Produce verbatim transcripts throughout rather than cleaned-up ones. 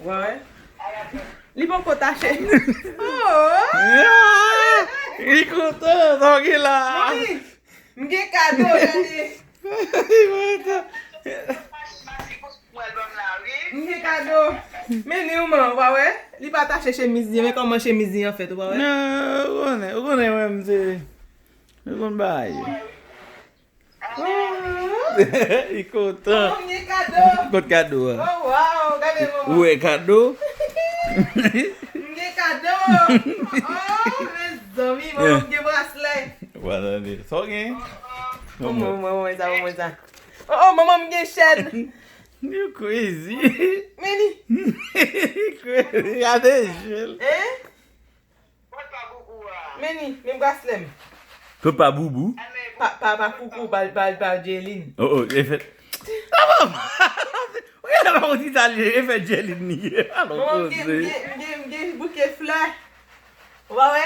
Wè, wè. Li poko tache. Oh! Ah! Li kontan, sa w gen la. Mami, m gen kado, gade. Li kontan. M gen kado. Men li ou man, ou pa wè? Li pa tache chemiz li, men kòman chemiz li an fèt, ou pa wè? Non, ou konnen, ou konnen mwen, m se, ou konn bagay yo. Li kontan. Manman, m gen kado. Kot kado a? Oh, wow, gade manman. Ou wè kado? M gen kado. Oh, mezanmi, manman, m gen braslè. Wala, sa w gen? Manman, manman, sa, manman, sa. Oh, oh, manman, m gen chèn. You crazy. Men li. Crazy. Gade jel. Hein? Men li, men braslè m. Kot pa boubou? Pa, pa, pa koukou, pa, pa, pa Jelin. Oh, oh, e fèt. Kòman? Ou gen lè pa konn italyen, e fèt Jelin li ye. Alò, Manman, m gen, m koze. gen, m gen, m gen bouke flè. Ou pa wè?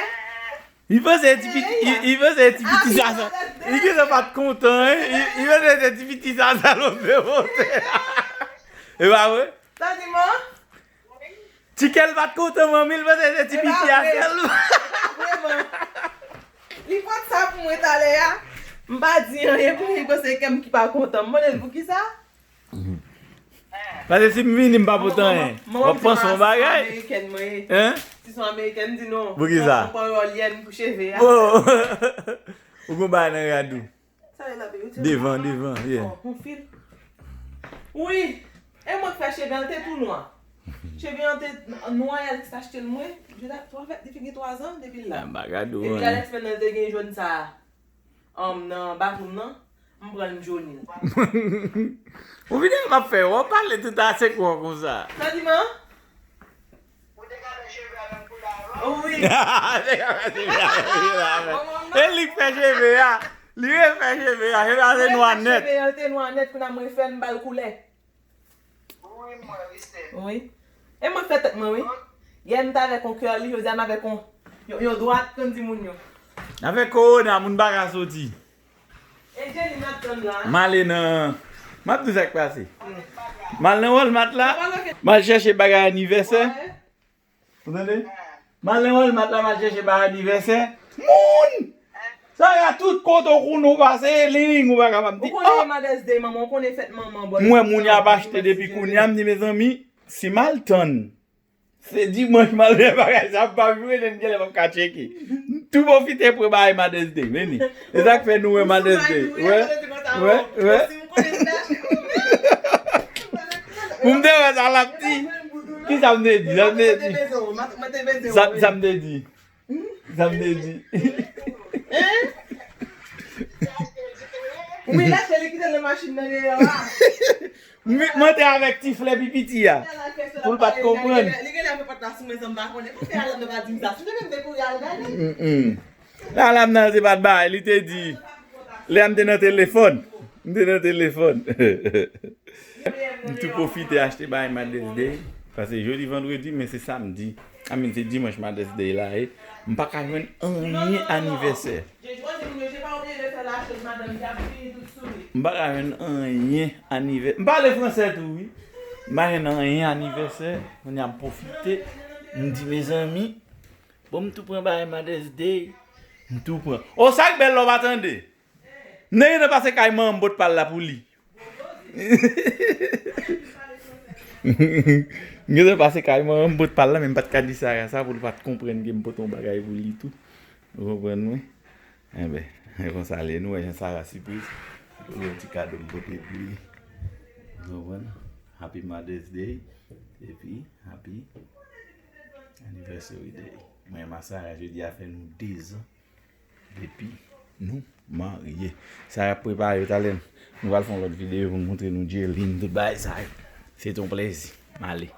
Li panse ti piti, li, li panse ti piti sa, sa. Li gen lè pa t kontan, hein? Li, li panse se ti piti sa, sa, l ap fè monte. E pa vre? Sa di man? Ti kè l pa t kontan, manmi, l panse se ti piti a sèl. Li pot sa pou mwen talè a. M pa di anyen pou li, panse kè m ki pa kontan. M mande l pou ki sa? Paske si m vini, m pa pot anyen. W ap panse yon bagay. Amerikèn mwen ye. Hein? Si se yon amerikèn, m di non. Pou ki sa? Ou pran yon lyèn pou cheve a. Oh! Ou gon bagay nan rad ou. Sa e la, baby? Devan, devan, yeah. Oh, yon fil. Wi. E mwen k fè cheve an te tou nwa. Cheve an te nwa, Alex t achte l mwen. Je da twa fèt, depi gen twa zan, depi l la. M pa gade w, Depi hein. Alex fè nan te gen jòn sa a. Um, nan bathroom nan, m pran l, m joni l. Ou vini m ap fè, w ap pale tout a se kwa konsa. Sa di man? Wi. E li k fè cheve a. Li refè cheve a. Cheve a se nwa nèt. Cheve a te nwa nèt, kounye a mwen fè l, m ba l koulè. Wi. E mwen fè tèt mwen, wi. Yè m t avèk yon curly, jodi a m avèk yon, yon, yon dwat, konn di moun yo. Avèk kowona, moun pa ka soti. E Jenny m ap tann la. M ale nan, m ap di sa k pase. M al nan Walmart la, m al chèche bagay anivèsè. Ou tande? M al nan Walmart la, m al chèche bagay anivèsè. Moun! Sa y a tout kote w konnen w pase, liling ou pa kapab di. Ou konnen Mother's Day, manman, ou konnen fèt manman, bon. M wè moun y ap achte depi kounye a, m di, mezanmi, si m al tann se dimanch m al fè bagay sa, m pa vire, m genlè p ap ka tcheke. M tou pwofite pran bagay Mother's Day, men ni. E sa k fè nou wè Mother's Day. Wè, wè, wè. Pou m te wè sa l ap di. Ki sa m te di? Sa m te di? Sa, sa m te di? Sa m te di? Wi, lè se li kite nan machin nan deyò a. M, mwen te avèk ti flè pi piti a. Pou l pa t konprann. Li genlè fè pòt la sou mwen san m pa konnen. Poukisa Alan nan pa di m sa? Si te menm te kouri al gade. Mm-mm. Alan nan se pa t bay, li te di. Lè a m te nan telefòn. M te nan telefòn. M tou pwofite achte bagay Mother's Day. Paske jodi vandredi, men se samdi. I mean, se dimanch Mother's Day la ye. M pa ka jwenn anyen anivèsè. M pa ka jwenn anyen anivè-, m pale fransè tou, wi. M pa jwenn anyen anivèsè. Kounye a m pwofite. M di, mezanmi, bon, m tou pran bagay Mother's Day. M tou pran. O, sa k bèl lè w pa tande. M te gentan pase kay manman m pot pa l la pou li. M gentan pase kay manman m pot pa l la, men m pa t ka di Sarah sa pou l pa t konprann ke m pote yon bagay pou li tou. Ou konprann mwen? Enben, e konsa l ye, nou wè jan Sarah sipriz. Ou wè ti kado m pote pou li. Ou konprann? Happy Mother's Day. Epi, happy anniversary day. Mwen, ma Sarah, jodi a fè nou dezan depi nou marye. Sa y ap prepare yo talè. Nou pral fè yon lòt videyo pou m montre nou Jelin, tout bagay sa yo. Se te yon plèzi. M ale.